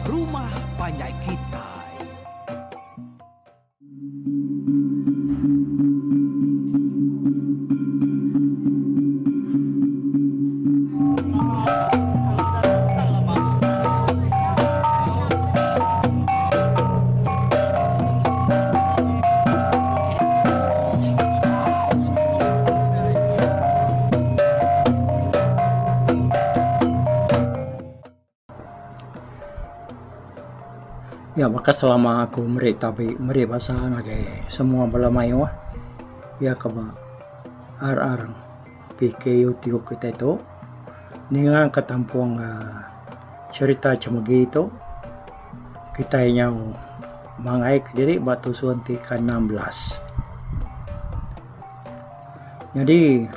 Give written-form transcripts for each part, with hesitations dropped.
rumah panjai kitai. Ya baka selama aku meri tabi meri basa ngagai semua bala mayuh iya ke ba RR PK YouTube kitai tu ninga ka tampung uhh cherita chemegi tu kitai nyau mangai kediri ba tusun ti ke 16. Nyadi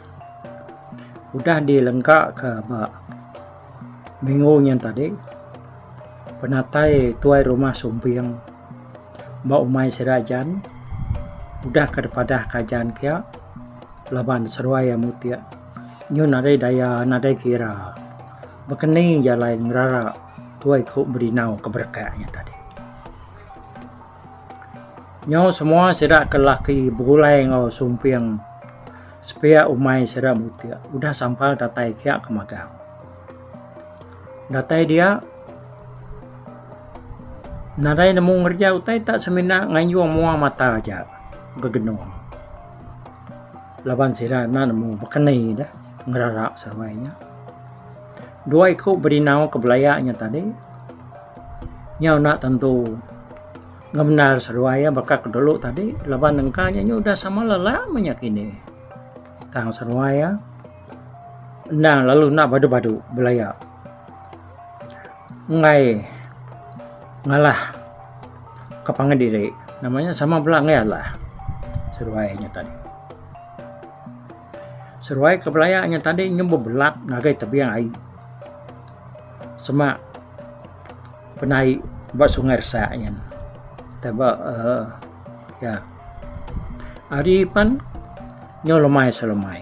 udah dilengka ka ba minggu nyin tadi penatai tuai rumah Sumping ba umai sida ajan udah ka dipadah ka ajan kiya laban seruai iya mutik nyun nadai daya nadai kira bekeni jalai ngerara tuai ku berinau ke berekak nya tadi. Nyau semua sida ke laki begulai enggau Sumping sepiak umai sida mutik udah sampal datai kiya ke magang. Datai dia nadai nemu ngereja utai tak semina nganjung mua mata aja gegenung laban sida enda nemu bekeni deh ngerara seduai nya. Dua iku berinau ke belaya nya tadi nyau enda tentu ngemendar seduai iya baka ke dulu tadi laban engka nya udah sama lelak meh nya kini. Tang seduai iya endang lalu enda badu-badu belaya enggai ngalah ke pangan diri. Nama nya sama bela enggai alah seduai nya tadi. Seduai ke belaya nya tadi nyau bebelat ngagai tebing ai semak penai ba sungai resak nyin. Teba uhh ya hari pan nyau lemai selemai.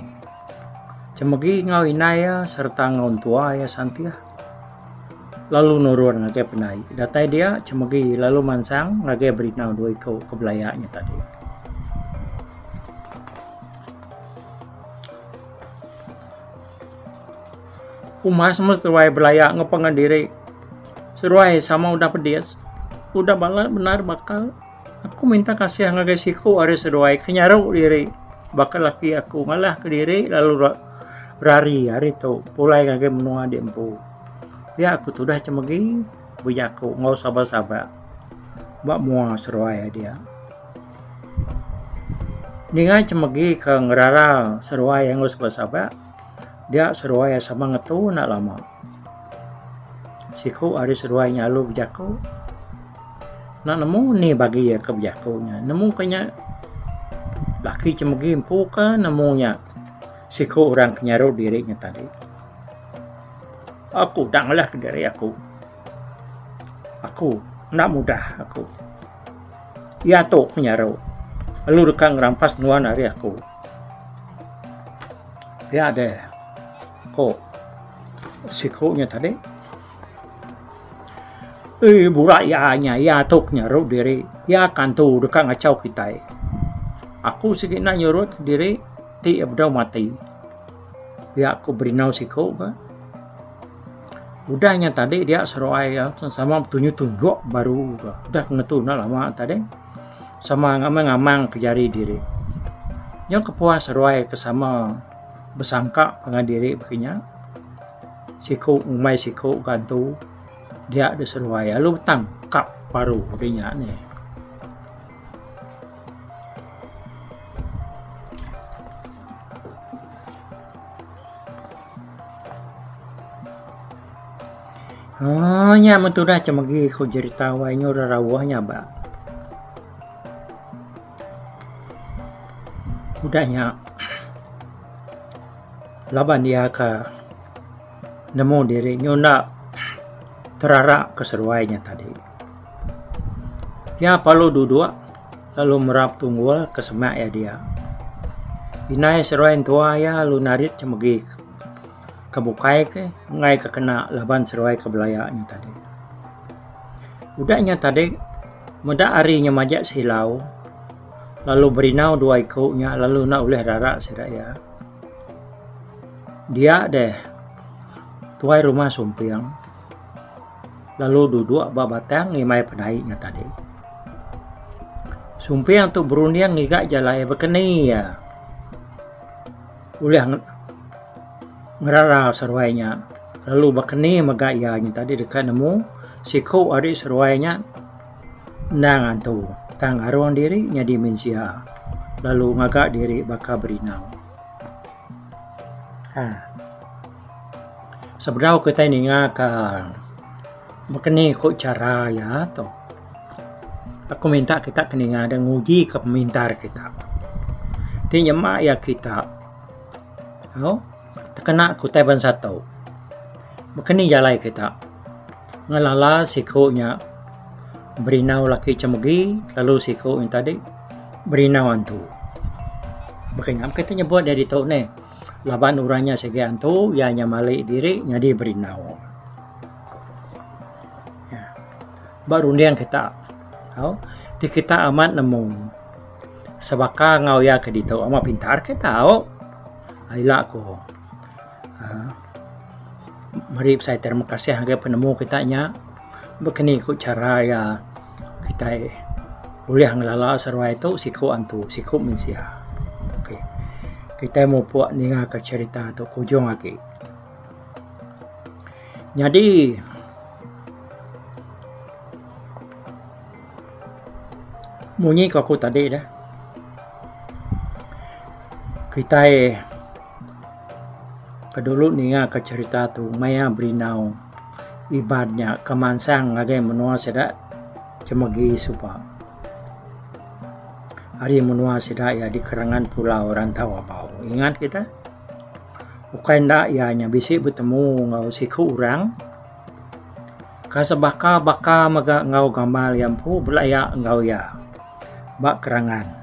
Chemegi enggau indai iya sereta enggau entua iya santih lalu nurun ngagai penai. Datai dia chemegi lalu mansang ngagai berinau dua iku ke belaya nya tadi. Umas meh seduai belaya enggau pangan diri. Seduai sama udah pedis udah balat bendar bakal. Aku minta kasih ngagai siku ari seduai ke nyaru diri baka laki aku ngalah kediri lalu rari ari tu pulai ngagai menua di empu. Pia ku tudah chemegi bejaku enggau sabar-sabar ba mua seduai dia. Ninga chemegi ke ngerara seduai enggau sabar-sabar dia seduai sama ngetu enda lama. Siku ari seduai nya lalu bejaku. Enda nemu ni bagi iya ke bejaku nya. Nemu ke nya laki chemegi empu ke nemu nya siku orang ke nyaru diri nya tadi. Aku udah ngelah ke diri aku. Aku enda mudah aku. Iya tu ke nyaru lalu deka ngerampas nuan ari aku. Pia deh ko siku nya tadi. Eii burak iya nya iya tu ke nyaru diri iya ke antu deka ngachau kitai. Aku sigi enda nyurut diri ti iya bedau mati. Pia ku Berinau siku ka. Udah nya tadi dia seruai iya sama betunjuk tunjuk baru ka. Udah ke ngetu enda lama tadi sama ngamang ngamang ke jari diri. Nyau kepuas seruai ke sama besangka pangan diri baka nya. Siku ngumbai siku ga antu dia deh seduai lalu betangkap baru deh nya nih. Aaa nya meh tudah chemegi ku jerita wai nyu rerauh nya ba. Udah nya laban iya ka nemu diri nyunda terara ke seduai nya tadi. Iya perlu duduk lalu merap tunggul ke semak iya dia. Indai seduai entua iya lalu narit chemegi ke bukai ke enggai ke kena laban seduai ke belaya nya tadi. Udah nya tadi meda hari nya majak silau lalu berinau dua iku nya lalu enda ulih rara sida iya. Dia deh tuai rumah sumping lalu duduk ba batang ngimbai penai nya tadi. Sumping tu berunding ngiga jalai bekeni iya ulih ngerara seruai nya lalu bekeni mega iya nya tadi deka nemu siku ari seruai nya endang antu tang arung diri nyadi mensia lalu ngaga diri baka berinau. Haa sebedau kitai ninga ka bekeni ku chara iya tu aku minta kita ke ninga da nguji ka pemintar kita ti nyema iya kita. Au tekena ku utai bansa tu. Baka ni jalai kita ngelala siku nya berinau laki chemegi lalu siku nya tadi berinau antu. Baka nya kita nyebut iya ditu neh laban orang nya sigi antu iya nya mali diri nyadi berinau. Ba runding kita au ti kita amat nemu. Sebaka enggau iya ke ditu amat pintar ke tau. Ila ku uhh meri besai terima kasih ngagai penemu kita nya bekeni ku chara iya kitai ulih ngelala seruai tu siku antu siku mensia. Okay kitai mupuk ninga ka cherita tu ke ujung agi. Nyadi. Munyi ku aku tadi dah. Kitai ke dulu ninga ka cherita tu maya berinau Iban nya ke mansang ngagai menua sida Chemegi suba. Ari menua sida iya di Kerangan Pulau Rantau Abau. Ingat kita? Ukai enda iya nya bisi betemu enggau siku orang. Ka sebaka baka mega enggau gamal iya empu belaya enggau iya ba kerangan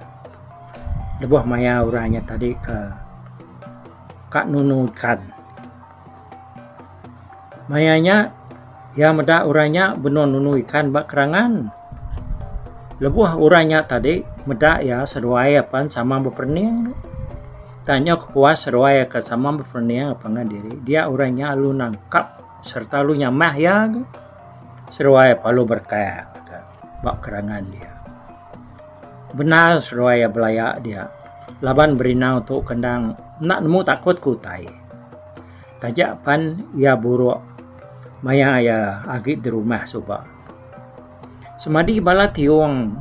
lebuh maya orang nya tadi ke ka nunu ikan. Maya nya iya meda orang nya benung nunu ikan ba kerangan. Lebuh orang nya tadi meda iya seduai iya pan sama beperening. Tang nyau kepuas seduai iya ke sama beperening pangan diri dia orang nya lalu nangkap. Sereta lalu nyamah iya ke seduai perlu bereka ke ba kerangan dia. Bendar seduai iya belaya dia laban berinau tu ke endang enda nemu takut ke utai. Taja pan iya buruk maya iya agi di rumah suba. Semadi bala tiong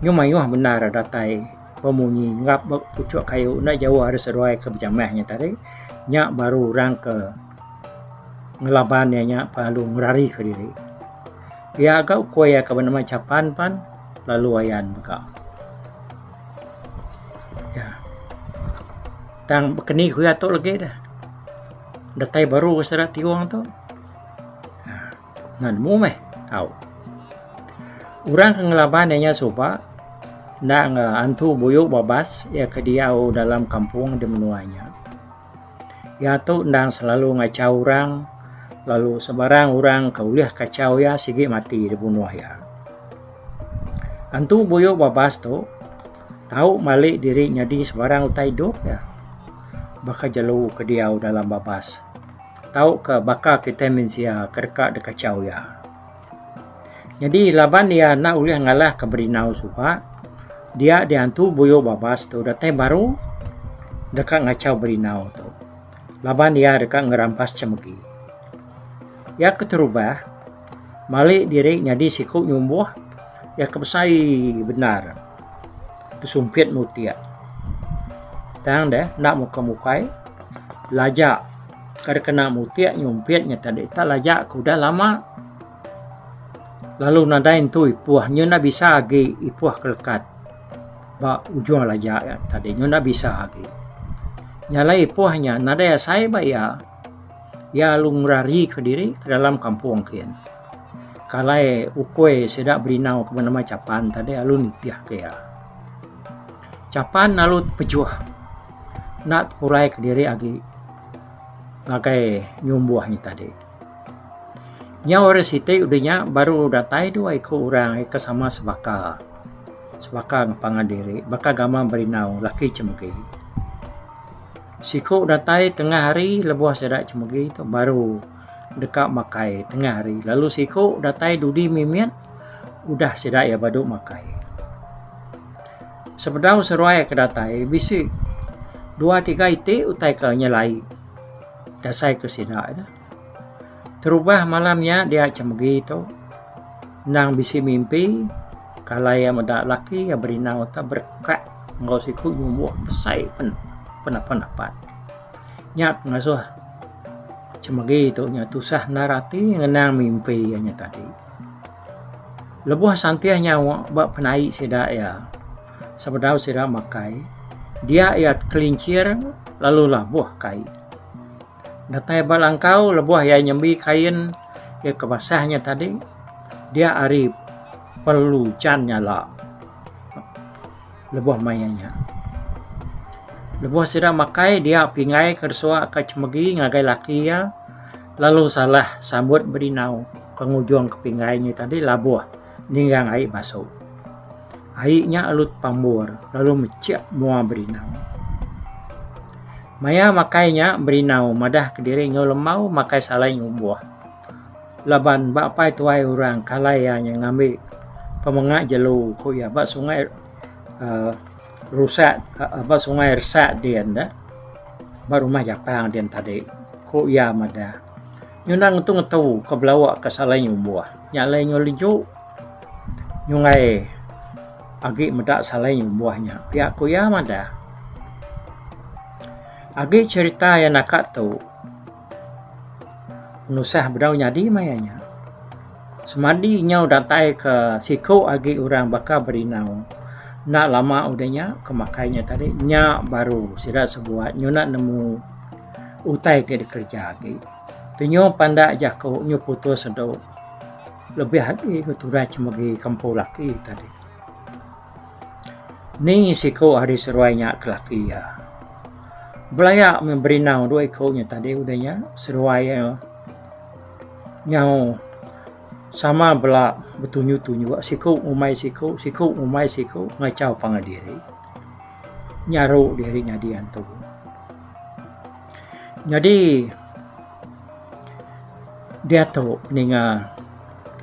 nyau mayuh bendar datai bemunyi nggap ba puchok kayu enda jauh ari seduai ke bejamah nya tadi nya baru orang ke. Ngelaban iya nya lalu ngerarika diri. Pia ga ukui iya ke benama Chapan pan lalu ayan mega. Iya. Tang bekeni ku iya tu lagi deh. Datai baru sida tiong tu. Enda nemu meh tau. Orang ke ngelaban iya nya suba enda antu buyu babas iya ke diau dalam kampung di menua nya. Iya tu endang selalu ngachau orang lalu sebarang orang ke ulih kachau iya sigi mati dibunuh iya. Antu buyu babas tu tau mali diri nyadi sebarang utai idup iya baka jelu ke diau dalam babas tauka baka kitai mensia ke deka dikachau iya. Nyadi laban iya enda ulih ngalahka Berinau suba, dia diantu Buyu Babas tu datai baru deka ngachau Berinau tu laban iya deka ngerampas Chemegi. Iya keterubah mali diri nyadi siku nyumbuh iya ke besai bendar besumpit mutik. Tang deh enda muka mukai belaja ke dikena mutik nyumpit nya tadi tak laja ke udah lama. Lalu nadai entu ipuh nyu enda bisa agi ipuh ke lekat ba ujung laja iya tadi nyu enda bisa agi. Nya alai ipuh nya nadai asai ba iya. Iya lalu ngerari ke diri ke dalam kampung kin. Kalai ukui sida berinau ke benama Chapan tadi lalu nitih ke iya. Chapan lalu tepejuh enda tepulai kediri agi ngagai nyumbuh nya tadi. Nyau hari siti udah nya baru datai dua iku orang ke sama sebaka. Sebaka enggau pangan diri baka gamal Berinau laki Chemegi. Siku datai tengah hari lebuh sida Chemegi tu baru deka makai tengah hari lalu siku datai dudi mimit udah sida iya badu makai. Sebedau seruai ke datai bisi dua tiga iti utai ke nyelai dasai ke sida ne. Terubah malam nya dia Chemegi tu endang bisi mimpi kalai iya meda laki iya berinau te berekak enggau siku nyumbuh besai pen penapat-napat. Nya ngasuh Chemegi tu nya tusah endar ati ngenang mimpi iya nya tadi. Lebuh santih nyawa ba penai sida iya sebedau sida makai dia iya tekelincir lalu labuh kai. Datai ba langkau lebuh iya nyembi kain iya ke basah nya tadi dia ari perlu ujan nyala lebuh maya nya. Lebuh sida makai dia pinggai ke suwa ka chemegi ngagai laki iya lalu salah sambut berinau ke ngujung ke pinggai nya tadi labuh ninggang ai basu. Ai nya lalu tepambur lalu mechik mua Berinau. Maya makai nya Berinau madah kediri enggau lembau makai salai nyumbuh laban ba apai tuai orang kalai iya nya ngambi pemenga jelu ku iya ba sungai uhh rusak ba sungai resak din ne ba rumah japang din tadi ku iya madah. Nyundang ngetu ngetu ke belawa ke salai nyumbuh nya alai nyau leju. Nyunggai agi meda salai nyumbuh nya pia ku iya madah. Agi cherita iya naka tu penusah bedau nyadi maya nya. Semadi nyau datai ke siku agi orang baka Berinau enda lama udah nya ke makai nya tadi nya baru sida sebuat nyuna nemu utai ti dikereja agi. Tinyu pandak jaku nyu putus edu. Lebih agi ke turai chemegi ke empu laki tadi. Ni siku ari seruai nya ke laki iya. Belaya meh berinau dua iku nya tadi udah nya seruai iya nyau sama bela betunjuk-tunjuk siku ngumbai siku, siku ngumbai siku ngachau pangan diri. Nyaru diri nyadi antu. Nyadi diatu ninga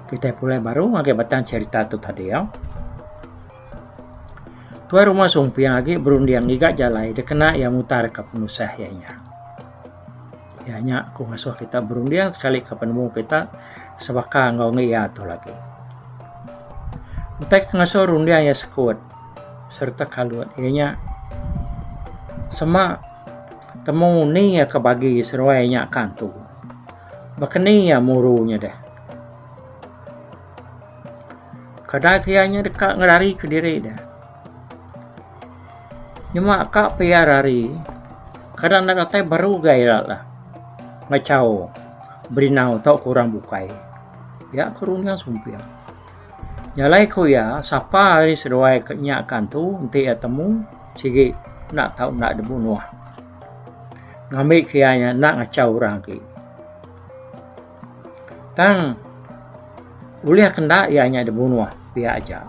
kitai pulai baru ngagai batang cherita tu tadi au. Tuai rumah Sumping agi berunding ngiga jalai dikena iya mutarka penusah iya nya. Iya nya ku ngasuh kita berunding sekali ke penemu kita sebaka enggau ngi iya tu lagi. Utai ke ngasuh runding iya sekut sereta kalut iya nya sema Temu ni iya ke bagi seruai nya ka antu. Baka ni iya muru nya deh. Kada ke iya nya deka ngerari kediri deh. Nyema ka pe iya rari kada enda datai baru ga ira lah ngachau berinau tauka orang bukai. Pia ku runding Sumping. Nya alai ku iya sapa ari seduai ke nya ka antu enti iya temu sigi enda tau enda dibunuh ngambi ke iya nya enda ngachau orang agi. Tang ulih ke enda iya nya dibunuh pia aja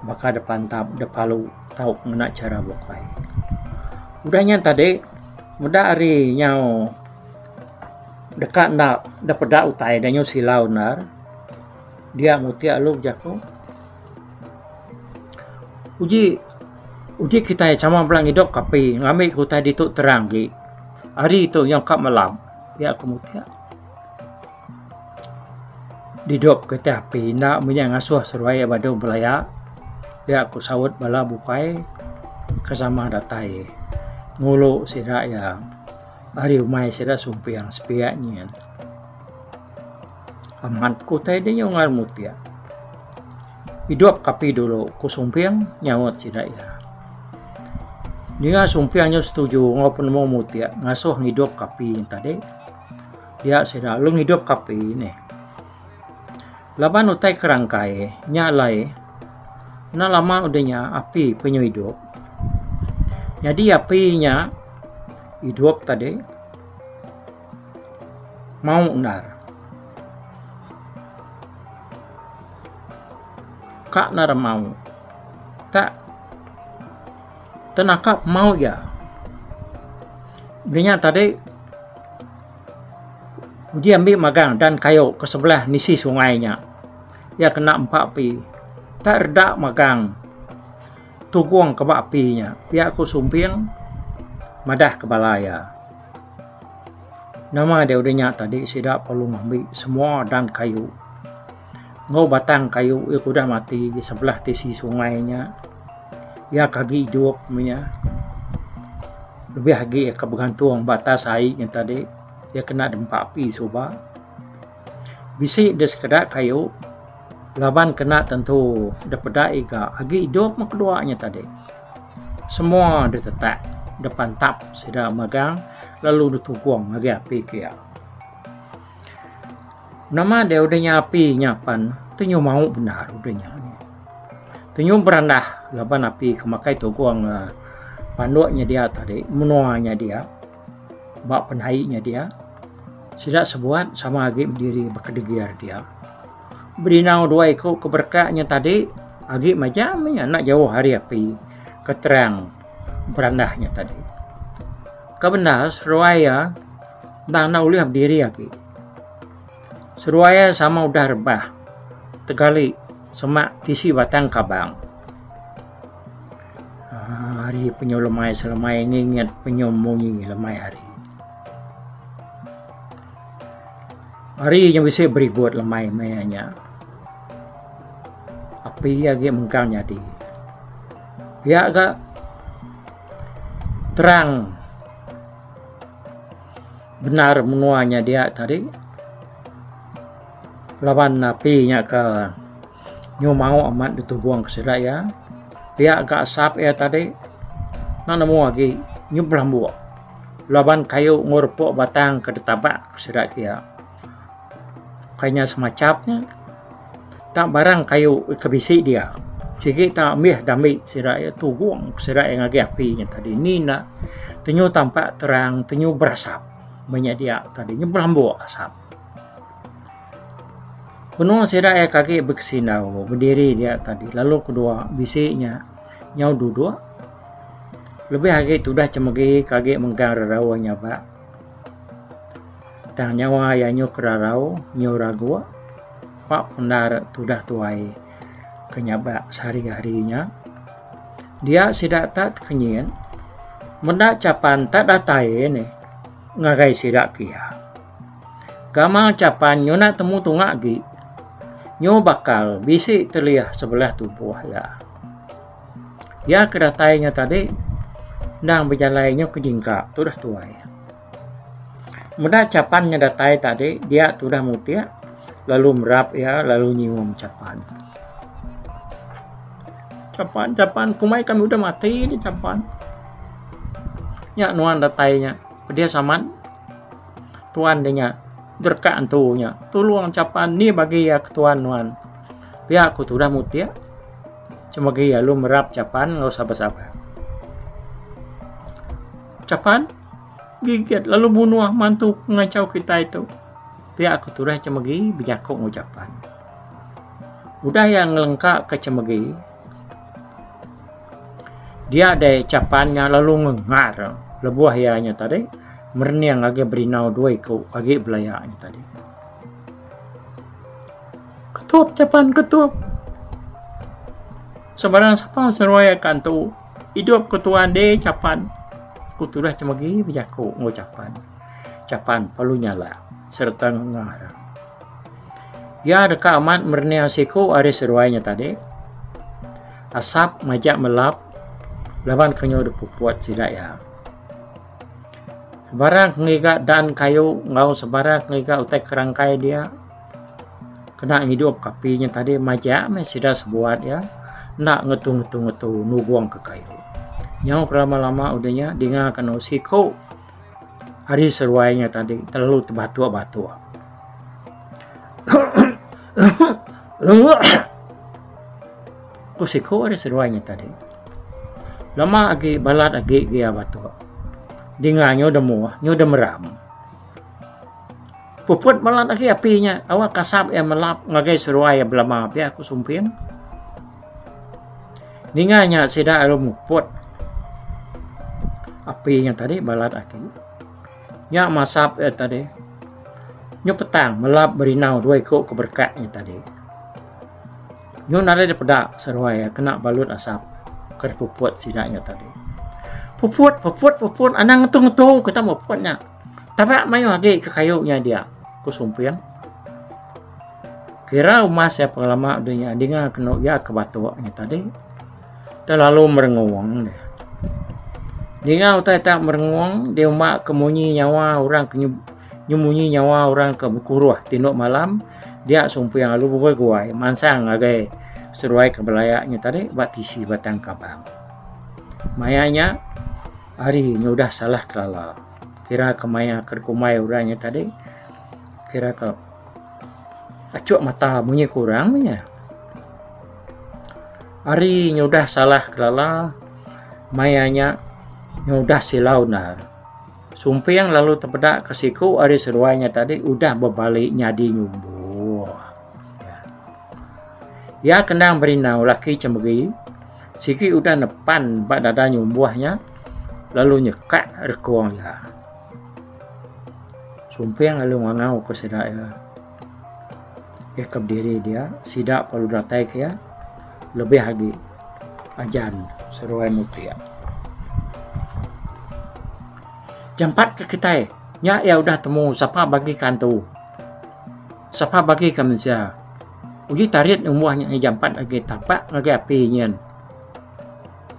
baka dipantap dipalu tau ngena chara bukai. Udah nya tadi meda ari nyau deka enda dipeda utai da nyau silau endar. Dia mutik lalu bejaku. Uji uji kitai sama bela ngidup ke api ngambi ke utai ditu terang agi. Hari tu nyau ka melap pia ku mutik. Didup kitai api enda mih nya ngasuh seruai badu belaya pia ku saut bala bukai ke sama datai ngulu sida iya ari umai sida sumping sepiak nyin. Amat ku utai deh nyau ngar mutik. Idup ke api dulu ku Sumping nyaut sida iya. Ninga Sumping nyau setuju enggau penemu mutik ngasuh ngidup ke api nya tadi dia sida lalu ngidup ke api nih. Laban utai ke rangkai nya alai enda lama udah nya api pe nyau idup. Nyadi api nya idup tadi. Mau endar. Ka enda remau. Tak tenaka pemau iya. Udah nya tadi uji ambi magang dan kayu ke sebelah nisi sungai nya. Iya kena empa api. Tak reda magang tugong ke ba api nya. Pia ku Sumping madah ke bala iya. Nama deh udah nya tadi sida perlu ngambi semua dan kayu enggau batang kayu iya ke udah mati sebelah tisi sungai nya. Iya ke agi idup meh iya lebih agi iya ke begantung ba atas ai nya tadi iya kena dempa api suba. Bisi deh sekeda kayu laban kena tentu deh peda iga agi idup meh kedua nya tadi. Semua deh tetak deh pantap sida magang lalu deh tugong ngagai api ke iya. Nama deh udah nya api nya pan tenyu mau bendar udah nya. Tenyu berandah laban api ke makai tugong uhh panduk nya dia tadi menua nya dia ba penai nya dia sida sebuat sama agi bediri bekedegir dia. Berinau dua iku ke bereka nya tadi agi majam meh nya enda jauh ari api ke terang berandah nya tadi. Ke bendar seduai iya endang enda ulih bediri agi. Seduai iya sama udah rebah tegali semak tisi batang kabang. Aaa hari penyu lemai selemai ngingit penyu munyi lemai hari. Hari nya bisi beribut lemai maya nya. Api agi mengkang nyadi. Pia ga terang. Bendar menua nya dia tadi laban api nya ke nyu mau amat ditubung ke sida iya pia ga asap iya tadi enda nemu agi nyu belambuk laban kayu enggau repuk batang ke ditabak sida kia. Kai nya semachap nya tak barang kayu ke bisi dia sigi tak ambih dambi sida iya tugong sida iya ngagai api nya tadi ni enda tenyu tampak terang tenyu berasap meh nya dia tadi nyu belambuk asap. Benung sida iya ke agi bekesindau bediri dia tadi lalu kedua bisi nya nyau duduk lebih agi tudah chemegi ke agi mengkang rerauh nyabak. Tang nyawa iya nyu kerarau nyu raguk ba pendar tudah tuai ke nyabak sehari-hari nya. Dia sida tak tekenyit meda chapan tak datai nih ngagai sida kiya. Gamal chapan nyu enda temu tunga agi nyu bakal bisi telih sebelah tubuh iya. Iya ke datai nya tadi endang bejalai nyu ke jingka tudah tuai. Meda chapan nya datai tadi dia tudah mutik lalu merap iya lalu nyium chapan. Chapan chapan kumbai kami udah mati deh chapan. Nya nuan datai nya pedis amat tuan deh nya dereka antu nya tulung chapan ni bagi iya ke tuan nuan. Pia ku tudah mutik chemegi lalu merap chapan enggau sabar-sabar. Chapan gigit lalu bunuh mantu pengachau kitai tu. Pia ku tudah Chemegi bejaku enggau Chapan. Udah iya ngelengka ke Chemegi, dia deh Chapan nya lalu ngengar lebuh iya nya tadi merening agi berinau dua iku agi belaya nya tadi. Ketup Chapan ketup. Sebarang sapa seruai akan tu. Idup ke tuan deh chapan. Ku tudah chemegi bejaku enggau chapan. Chapan perlu nyalak sereta ngengar. Iya deka amat merening siku ari seduai nya tadi. Asap majak melap laban ke nyau dipuput sida iya. Sebarang ke ngiga dan kayu enggau sebarang ke ngiga utai kerangkai dia. Kena ngidup ka api nya tadi majak meh sida sebuat iya enda ngetu ngetu ngetu nugong ka kayu. Nyau ke lama lama udah nya dinga ka anu siku ari seruai nya tadi terlalu tebatuk batuk. Ku siku ari seruai nya tadi. Lama agi balat agi gia batuk. Dinga nyau demuh nyau demeram. Puput balat agi api nya awak kasap iya melap ngagai seruai iya belama pia ku Sumping. Ninga nya sida lalu muput api nya tadi balat agi. Nya masap iya tadi. Nyu petang melap berinau dua iku ke berekak nya tadi. Nyu nadai dipeda seruai iya kena balut asap ke dipuput sida nya tadi. Puput puput puput anang ngetu ngetu kita muput nya. Tabak mayuh agi ke kayu nya dia, ku Sumping. Kira umas iya pengelama deh nya dinga kenu iya ke batuk nya tadi telalu merengung deh. Dinga utai tak merengung diumba ke munyi nyawa orang ke nyemunyi nyawa orang ke bekuruh tinduk malam dia sumping lalu beguai guai mansang ngagai seduai ke belaya nya tadi ba tisi batang kabang. Maya nya hari nya udah salah kelala kira ke maya ke dikumbai orang nya tadi kira ke Achuk mata munyi ku orang meh nya. Ari nyudah salah kelala maya nya nyudah silau endar. Sumping lalu tepeda ke siku ari seduai nya tadi udah bebali nyadi nyumbuh. Iya kendang berinau laki chemegi sigi udah nepan ba dada nyumbuh nya lalu nyekak rekung iya. Sumping lalu ngangau ke sida iya. Iya ke bediri dia, sida perlu datai ke iya lebih agi ajan seruai mutik. Jampat ke kitai nya iya udah temu sapa bagi ke antu. Sapa bagi ke mensia. Uji tarit umbuh nya jampat agi tapak ngagai api nyin.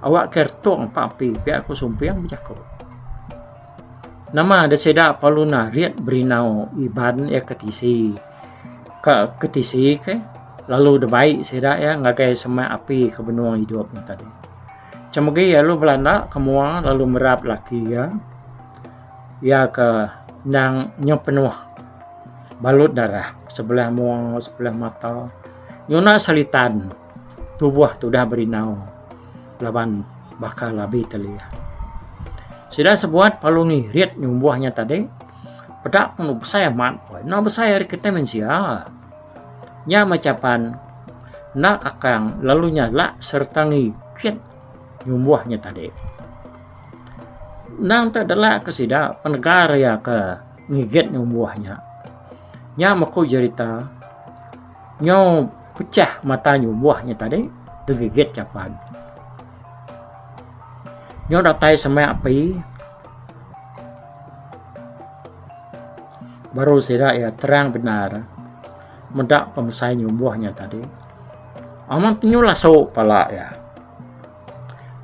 Awak ke retung pa api pia ku Sumping bejaku. Nama da sida perlu narit berinau Iban iya ke tisi ka ke tisi ke lalu da bai sida iya ngagai semak api ke benung idup ne tadi. Chemegi lalu belanda ke mua lalu merap laki iya, iya ke endang nyau penuh balut darah sebelah mua sebelah mata nyuna selitan tubuh tudah berinau laban baka labi telih. Sida sebuat perlu ngirit nyumbuh nya tadi peda pun besai amat pun. Enda besai ari kitai mensia. Nya meh chapan enda kakang lalu nyala sereta ngigit nyumbuh nya tadi. Endang te dela ke sida penegar iya ke ngigit nyumbuh nya. Nya meh ku jerita nyau pecah mata nyumbuh nya tadi digigit chapan. Nyau datai semak api baru sida iya terang bendar meda pemesai nyumbuh nya tadi. Amat nyu lasu pala iya.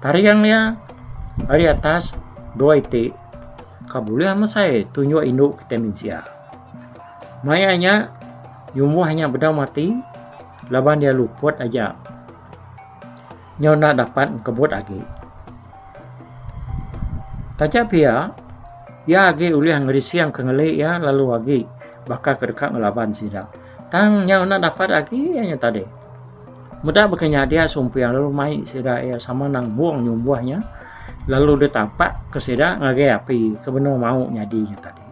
Taring iya ari atas dua iti ka bulih mesai tunjuk indu kitai mensia. Maya nya nyumbuh nya bedau mati laban iya luput aja. Nyau enda dapat engkebut agi. Taja pia, iya agi ulih ngerising ke ngeli iya lalu agi baka ke deka ngelaban sida. Tang nyau enda dapat agi iya nya tadi. Meda baka nya dia sumping lalu mai sida iya sama nanggung nyumbuh nya lalu ditapak ke sida ngagai api ke benung mau nyadi nya tadi.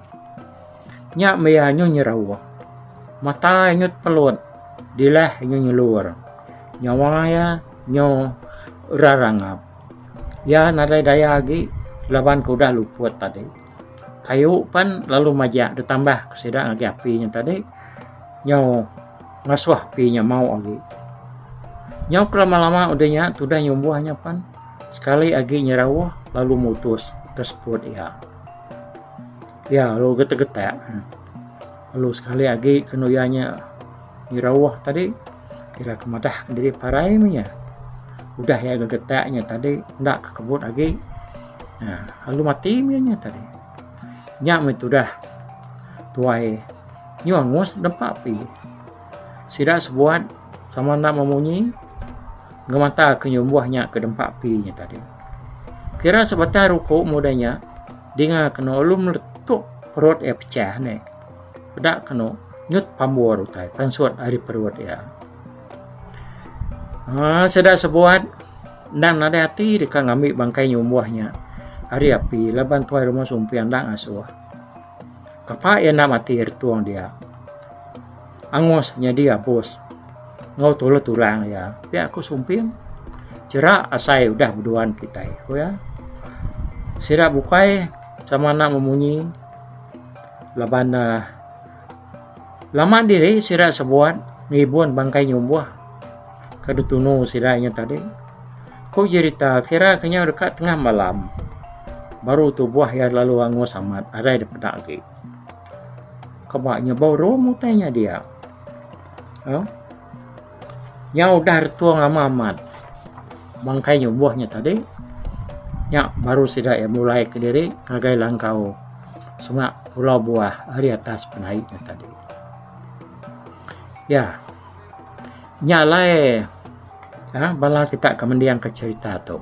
Nya meh iya nyu nyerauh. Mata iya nyu tepelut dilah nyu nyelur. Nyawa iya nyu rerangap. Iya nadai daya agi laban ke udah luput tadi. Kayu pan lalu majak ditambah ke sida ngagai api nya tadi nyau ngasuh api nya mau agi. Nyau kelama-lama udah nya tudah nyumbuh nya pan sekali agi nyerauh lalu mutus ke seput iya. Iya lalu getak-getak lalu sekali agi kenu iya nya nyerauh tadi kira ke madah diri parai meh iya. Udah iya gegetak nya tadi enda ke kebut agi uhh lalu mati meh iya nya tadi. Nya meh tudah tuai nyu angus nempa api. Sida sebuat sama enda memunyi ngemata ke nyumbuh nya ke nempa api nya tadi. Kira sebatang ruku mudai nya. Dinga kenu lalu meletup perut iya pecah nih. Peda kenu nyut pambur utai pansut ari perut iya. Aaa sida sebuat endang nadai ati deka ngambi bangkai nyumbuh nya ari api laban tuai rumah sumping enda ngasuh. Kapa iya enda mati retung dia. Angus nyadi abus enggau tulang tulang iya pia ku sumping. Jerak asai udah beduan kitai, ku iya. Sida bukai sama enda memunyi laban uhh lama diri sida sebuat ngibun bangkai nyumbuh ke ditunu sida nya tadi. Ku jerita kira ke nyau deka tengah malam baru tubuh iya lalu angus amat arai dep peda agi. Keba nya baru utai nya dia. Uhh. Nyau udah retung amat amat bangkai nyumbuh nya tadi nya baru sida iya mulai kediri ngagai langkau sunga pulau buah ari atas penaik nya tadi. Ya nya alai uhh bala kita ke mending ke cherita tu.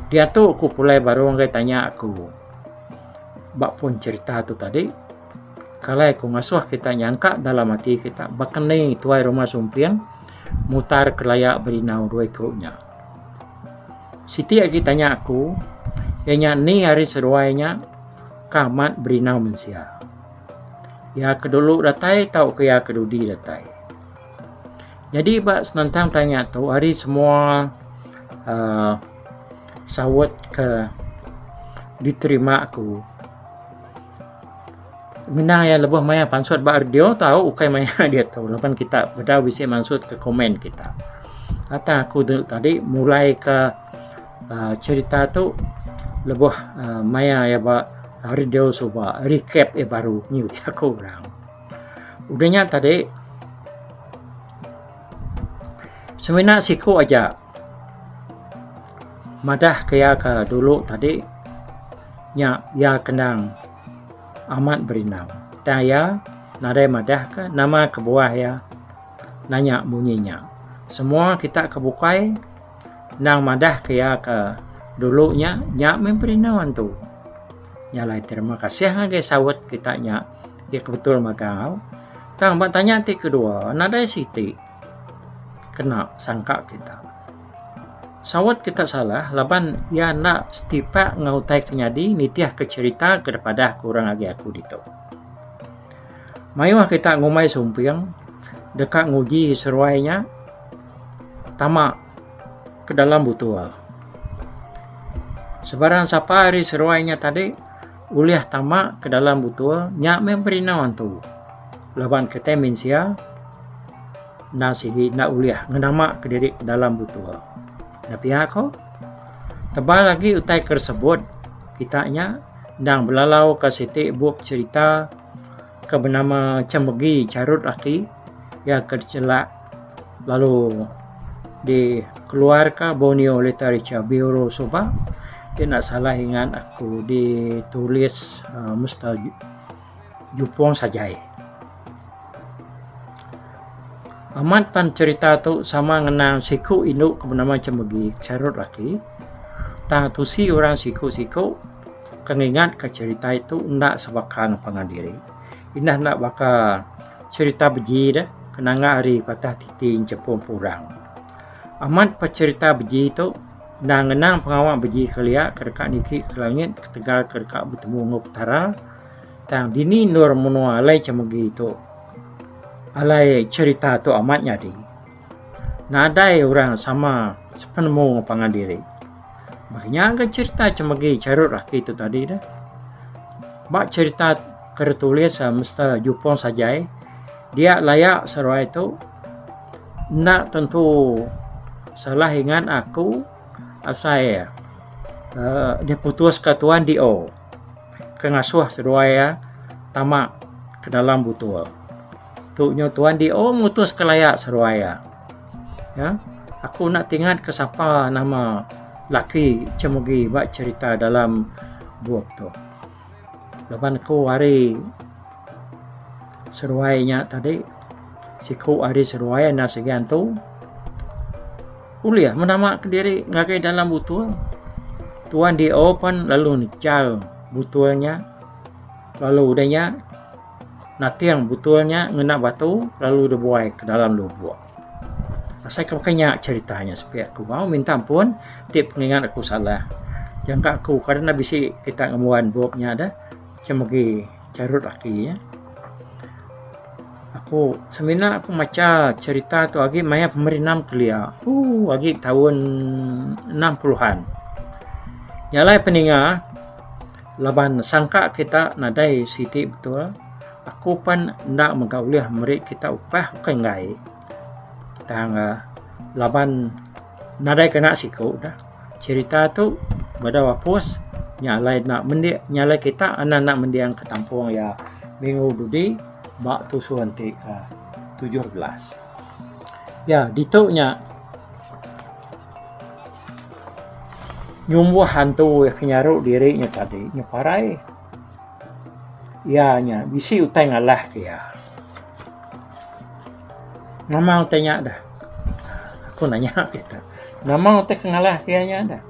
Diatu ku pulai baru ngagai tanya aku ba pun cherita tu tadi. Kalai ku ngasuh kita nyangka dalam ati kita baka ni tuai rumah sumping mutar kelaya berinau dua iku nya. Siti agi tanya aku iya nya ni ari seduai nya ka amat berinau mensia. Iya ke dulu datai tauka iya ke dudi datai. Nyadi ba senentang tanya tu ari semua uhh saut ke diterima aku. Mina iya lebuh maya pansut ba radio tau ukai maya diatu laban kita bedau bisi mansut ke komen kita. Tang aku tu tadi mulai ka uhh cerita tu lebuh uhh maya iya ba radio suba recap iya baru nyuh aku orang. Udah nya tadi semina siku aja madah ke iya ke dulu tadi nya iya kenang amat berinau. Tang iya nadai madah ka nama kebuah iya nanya munyi nya. Semua kita ke bukai endang madah ke iya ke dulu nya, nya meh berinau antu. Nya alai terima kasih ngagai saut kita nya iya ke betul magang. Tang ba tanya ti kedua nadai siti kena sangka kita. Saut kita salah laban iya enda setipak enggau utai ke nyadi nitihka cherita ke dipadah ke orang agi aku ditu. Mayuh kita ngumbai sumping deka nguji seruai nya tama ke dalam butul. Sebarang sapa ari seruai nya tadi ulih tama ke dalam butul nya meh berinau antu laban kitai mensia. Enda sigi enda ulih ngenama kediri ke dalam butul. Enda pia ko. Tebal agi utai ke disebut kita nya endang belalau ka siti bup cherita ke benama Chemegi Charut Aki iya ke dichelak lalu dikeluarka Borneo Literature Bureau suba ti enda salah ingat aku ditulis uhh Mister Jupong Sajai. Amat pan cherita tu sama ngenang siku indu ke benama Chemegi Charut Laki tang tusi orang siku-siku ke ngingatka cherita itu enda sebaka enggau pangan diri. Indah enda baka cherita beji deh ke nangga ari patah titi enchepung purang. Amat pa cherita beji tu endang ngenang pengawa beji kelia ke deka niki ke langit ketegal ke deka betemu enggau Petara. Tang dini endur menua alai chemegi tu alai cherita tu amat nyadi. Nadai orang sama sepenemu enggau pangan diri. Bah nya ga cherita chemegi charut laki tu tadi deh. Ba cherita ke ditulis Mister Jupong Sajai dia laya seruai tu enda tentu salah ingat aku asai uhh diputuska Tuan DO. Ke ngasuh seduai iya tama ke dalam butul. Tu nyu tuan DO mutus ke laya seduai iya. Ya. Aku enda tingat ke sapa nama laki Chemegi ba cherita dalam bup tu. Laban aku ari seduai nya tadi siku ari seduai enda sigi antu. Ulih menama kediri ngagai dalam butul. Tuan DO pan lalu nechal butul nya lalu udah nya nating butul nya ngena batu lalu dibuai ke dalam lubok. Asai ke baka nya cherita nya sepi aku. Au minta ampun ti pengingat aku salah. Jangka aku kada ne bisi kita ngembuan bup nya deh. Chemegi charut aki nya. Aku semina aku macha cherita tu agi maya pemerindang kelia ooh agi taun enam puluhan. Nya alai peninga laban sangka kita nadai siti betul aku pan enda mega ulih meri kita upah ukai enggai. Tang laban nadai kena siku dah cherita tu bedau apus nya alai enda mending nya alai kita enda enda mending ke tampung iya minggu dudi ba tusun ti ke 17. Ya ditu nya nyumbuh hantu ke nyaru diri nya tadi nya parai. Iya nya bisi utai ngalah ke iya. Nama utai nya dah. Aku nanya kita. Nama utai ke ngalah ke iya nya dah.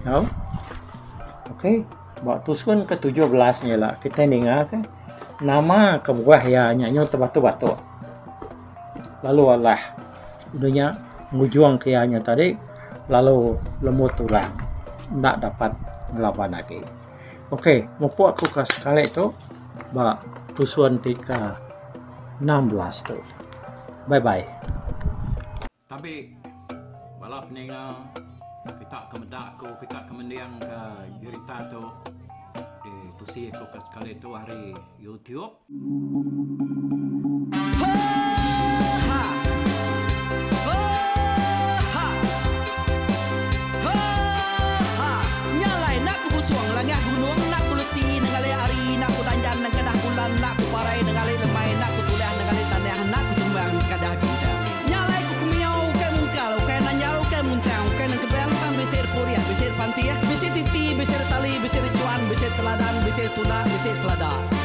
Tau. Okey, ba tusun ke 17 nya ila kitai ninga ke nama kebuah iya nya nyau tebatuk-batuk. Lalu alah udah nya ngujung ke iya nya tadi lalu lembut tulang enda dapat ngelaban agi. Okey, mupuk aku ka sekali tu ba tusun ti ke 16 tu. Bye bye. Tabi bala peninga kita ke meda aku kita ke mending ka jerita tu ditusi aku ka sekali tu ari YouTube.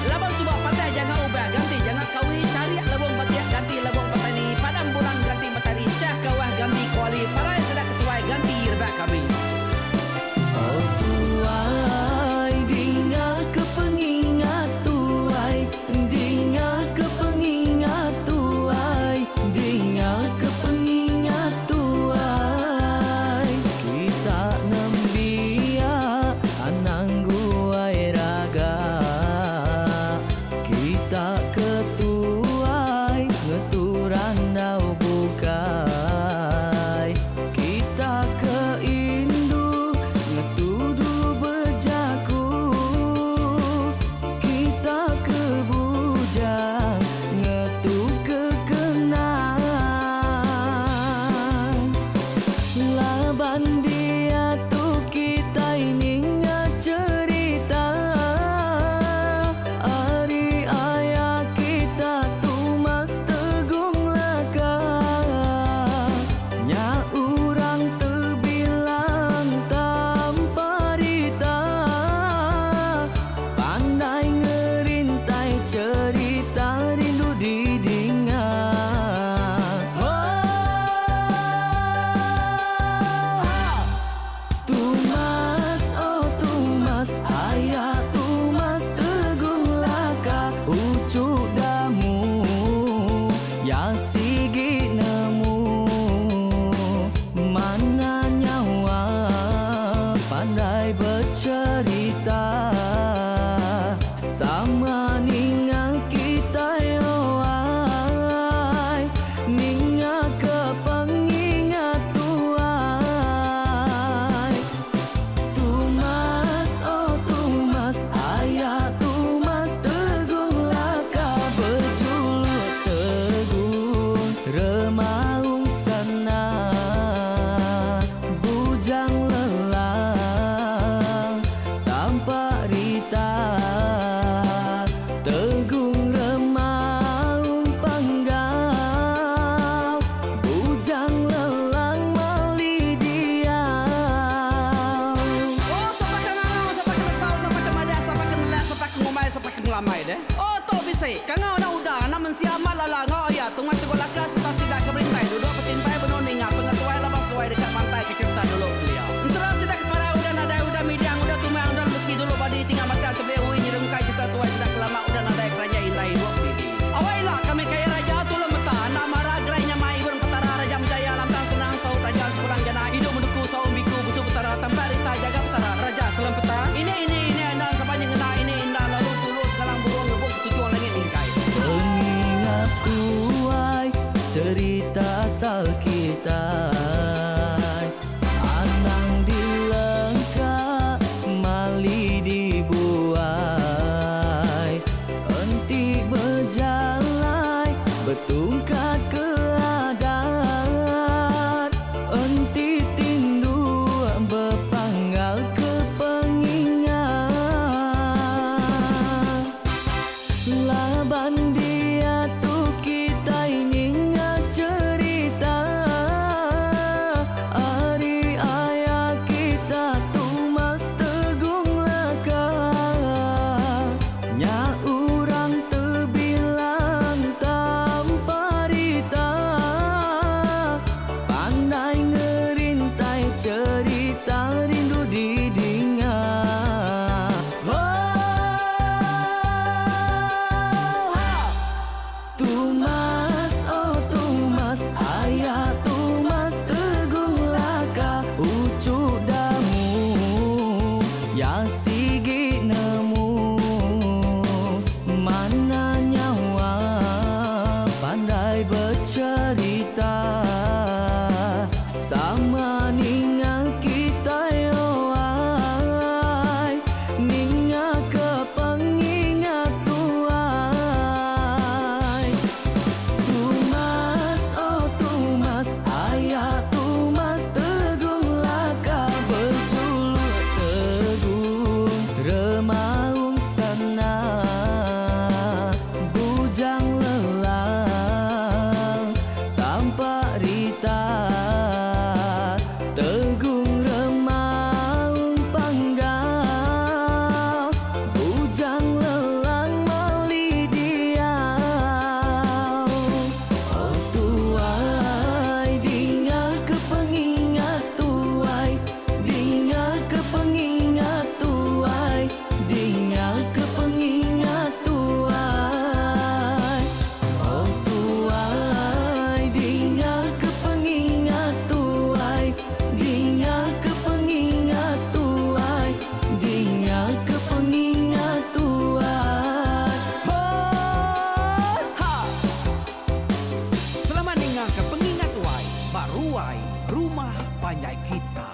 Laban suba patah janga ubah ganti janga kawi charik lebong batik ganti lebong petani padam bulan ganti matari chah kawah ganti kuali parai sida ketuai ganti rebak kami. Oh tuai dinga ke pengingat tuai dinga ke pengingat tuai dinga ke pengingat tuai kita nembiak anang guai raga kita. Cherita asal kitai. Anang dilengka mali dibuai. Enti bejalai betungkat ke adat. Enti tinduk bepanggal ke pengingat. Laban diatu kitai ninga cherita ari aya kita Tumas Tegung Laka. Nya orang tebilang tanpa rita. Pandai ngerintai cherita rindu didinga. Tumas, oh Tumas, aya Tumas Tegung Laka. Uchu Damu, ya sigi nemu. Mana nyawa pandai becherita. Sama ninga kitai oai, ninga ke pengingat tuai. Tumas, oh Tumas, aya Tumas Tegung Laka. Bejuluk Tegung Remaung Sana. Bujang lelang tanpa rita. Tegung Remaung Panggau. Bujang lelang mali diau. Oh tuai, dinga ke pengingat tuai. Dinga ke pengingat tuai. Dinga ke pengingat tuai. Oh tuai, dinga ke pengingat tuai. Dinga ke pengingat tuai. Dinga ke pengingat tuai. Ho ha! Selamat ninga ke pengingat tuai ba ruai rumah panjai kita.